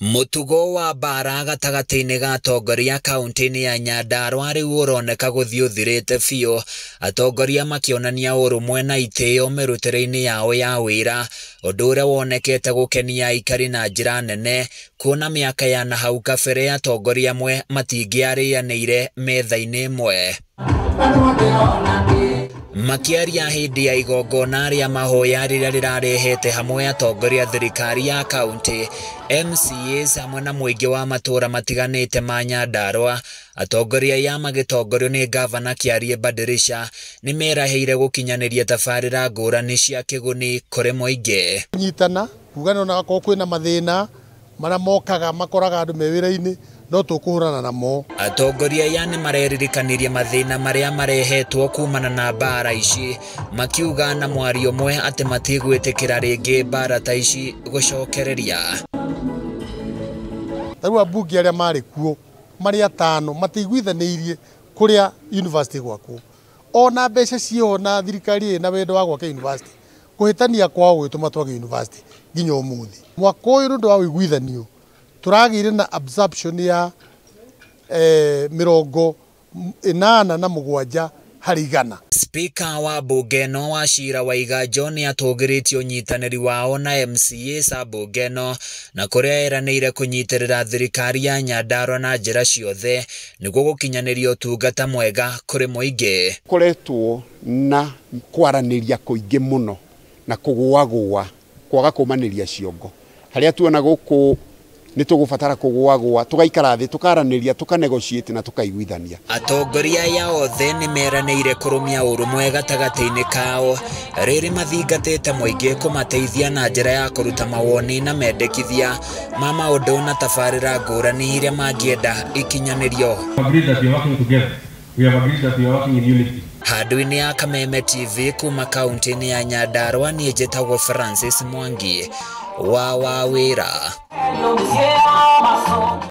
Mũtugo wa mbara gatagatĩ-inĩ ga atongoria kaunti-inĩ ya Nyandarua rĩu ũroneka gũthiĩ ũthirĩte biũ, atongoria makĩonania ũrũmwe na itĩo mĩrutĩre-inĩ yao ya wĩra, ũndũ ũrĩa wonekete gũkenia aikari na njĩra nene, kuona mĩaka ya nahau kabere atongoria amwe matingĩarĩanĩire metha-inĩ ĩmwe. Makĩaria hĩndĩ ya igongona rĩa mahoya rĩrĩa rĩrarehete hamwe atongoria thirikari ya kaunti, MCAs hamwe na mũingĩ wa matũũra matiganĩte ma Nyandarua, atongoria aya magĩtongorio nĩ ngavana Kĩarie Badirisha nĩ merahĩire gũkinyanĩria tabarĩra ngũrani cia kĩguni kũrĩ mũingĩ. Nyitana kuga nĩ onakorwo kwĩna mathĩna marĩa mokaga makoraga andũ me wĩra-inĩ no tũkũhũrana namo. Atongoria aya nĩ mareririkanirie mathĩna marĩa marehetwo kumana na mbara ici, makiuga na mwario ũmwe atĩ matigwĩtĩkĩra rĩngĩ mbara ta ici gũcokereria. Tarĩu ambunge arĩa marĩ kuo marĩ atano matiiguithanĩirie kũrĩa university gwakwo, ona mbeca ciĩho na thirikari ĩna wendo wa gwaka university, kũhĩtania kwao gũgĩtũma twage university nginya ũmũthĩ. Mwaka ũyũ nĩ ũndũ wa ũiguithanio tũragĩire na absorption ya 87 harĩ igana. Spika wa bunge ĩno Wachira Waiganjo nĩ atũgĩrĩtie ũnyitanĩri wao na MCAs a bunge ĩno na kũrĩa eranĩire kũnyitĩrĩra thirikari ya Nyandarua na njĩra ciothe nĩguo gũkinyanĩria ũtungata mwega kũrĩ mũingĩ. Koretwo na kwaranĩria kũingĩ mũno na kũgũagũa kwaga kũmanĩria ciongo harĩa tuona gũkũ nĩ tũgũbatara kũgũagũa tũgaikara thĩ tũkaranĩria tũkanegotiate na tũkaiguithania. Atongoria aya othe nĩ meranĩire kũrũmia ũrũmwe gatagatĩ-inĩ kao rĩrĩ mathingatĩte mũingĩ kũmateithia na njĩra ya kũruta mawoni na mendekithia ma maũndũ na tabarĩra ngũrani iria mangĩenda ikinyanĩrio. Handũ-inĩ ya Kameme TV kuma kaunti-inĩ ya Nyandarua niĩ njĩtagwo Francis Mwangi wa Wawĩra.